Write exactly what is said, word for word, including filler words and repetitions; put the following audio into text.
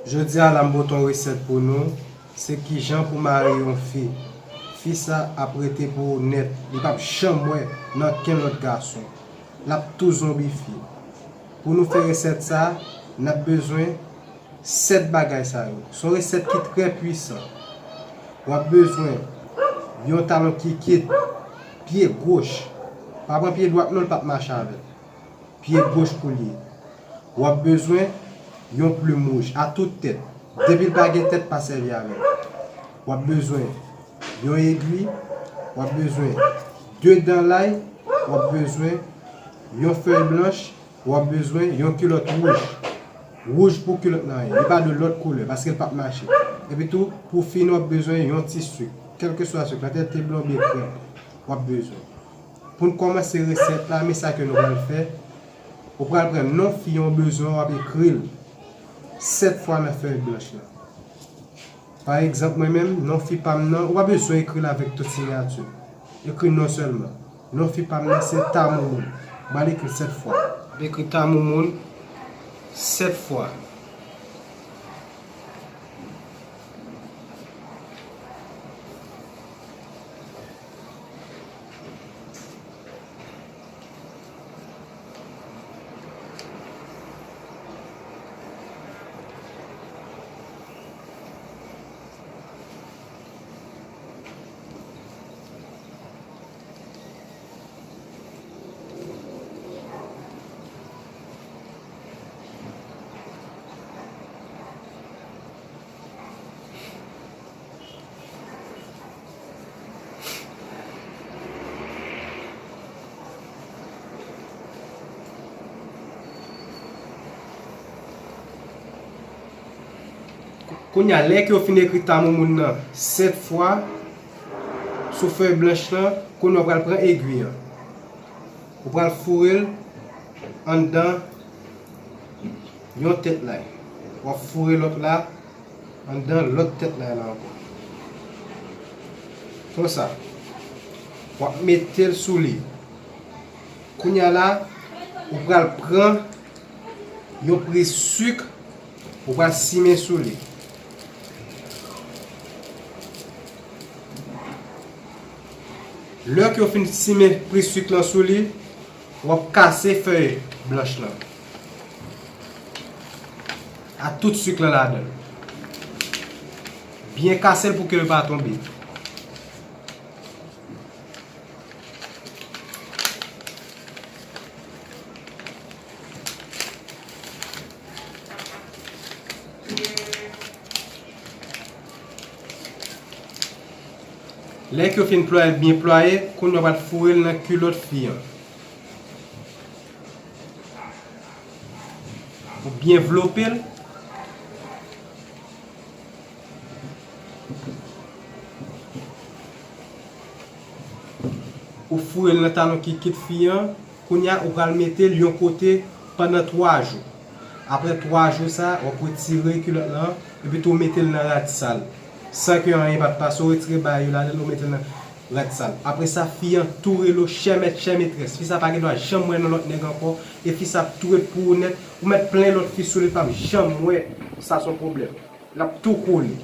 Jodi a la m pote yon resèt pou nou, se kijan pou mare yon fi. Fi sa ap rete pou ou nèt, li p ap janm wè nan kenn lòt gason. L ap tou zonbifye. Pou nou fè resèt sa, n ap bezwen sèt bagay sa yo. Se yon resèt ki trè pwisan. W ap bezwen yon talon kikit, pye goch. Pa pran pye dwat non, l p ap mache avè l. Pye goch pou l ye. W ap bezwen yon plim wouj a tout tèt. Depi l pa gen tèt, pa sèvi avè l. W ap bezwen yon egwi, w ap bezwen de dan lay, w ap bezwen yon fèy blanch, w ap bezwen yon kilòt wouj. Wouj pou kilòt lan ye, li pa de lòt koulè, paske l p ap mache. Epi tou, pou fini, w ap bezwen yon ti sik, kèlkeswa sik la, tèt te blan oubyen krèm, w ap bezwen. Pou n kòmanse resèt la, men sa ke nou pral fè. Ou pral pran non fi an w bezwen, w ap ekri l sèt fwa nan fèy blanch lan. Pa egzanp, mwen menm, non fi pa m nan, ou pa bezwen ekri l avèk tout siyati. Ekri non sèlman. Non fi pa m nan se Tamoumoun. M pral ekri l sèt fwa. M ap ekri Tamoumoun sèt fwa. Kounye a, lè ke w fin ekri Tamoumoun nan sèt fwa sou fèy blanch lan, kounye a w pral pran egwi an. Ou pral foure l anndan yon tèt lay. W ap foure lòt la anndan lòt tèt lay la ankò. Konsa, w ap mete l sou li. Kounye a la, ou pral pran yon pri sik, ou pral simen sou li. Lè ke w fin simen pri sik lan sou li, w ap kase fèy blanch lan ak tout sik lan ladan l. Byen kase l pou ke l pa tonbe. Lè ke w fin plwaye l byen plwaye, kounye a w pral foure l nan kilòt fi an. Ou byen vlope l. Ou foure l nan talon kikit fi an. Kounye a, ou pral mete l yon kote pandan twa jou. Apre twa jou sa, w ap retire kilòt lan, epi tou w mete l nan rad sal. San ke anyen pa t pase, w retire bagay yo ladan l, ou mete l nan rad sal. Apre sa, fi an tou rele w chè mèt, chè metrès. Fi sa pa gen dwa janm wè nan lòt nèg ankò, e fi sa ap tou ret pou ou nèt. Ou mèt plen lòt fi sou li, l p ap janm wè. Sa se yon pwoblèm. L ap tou kole.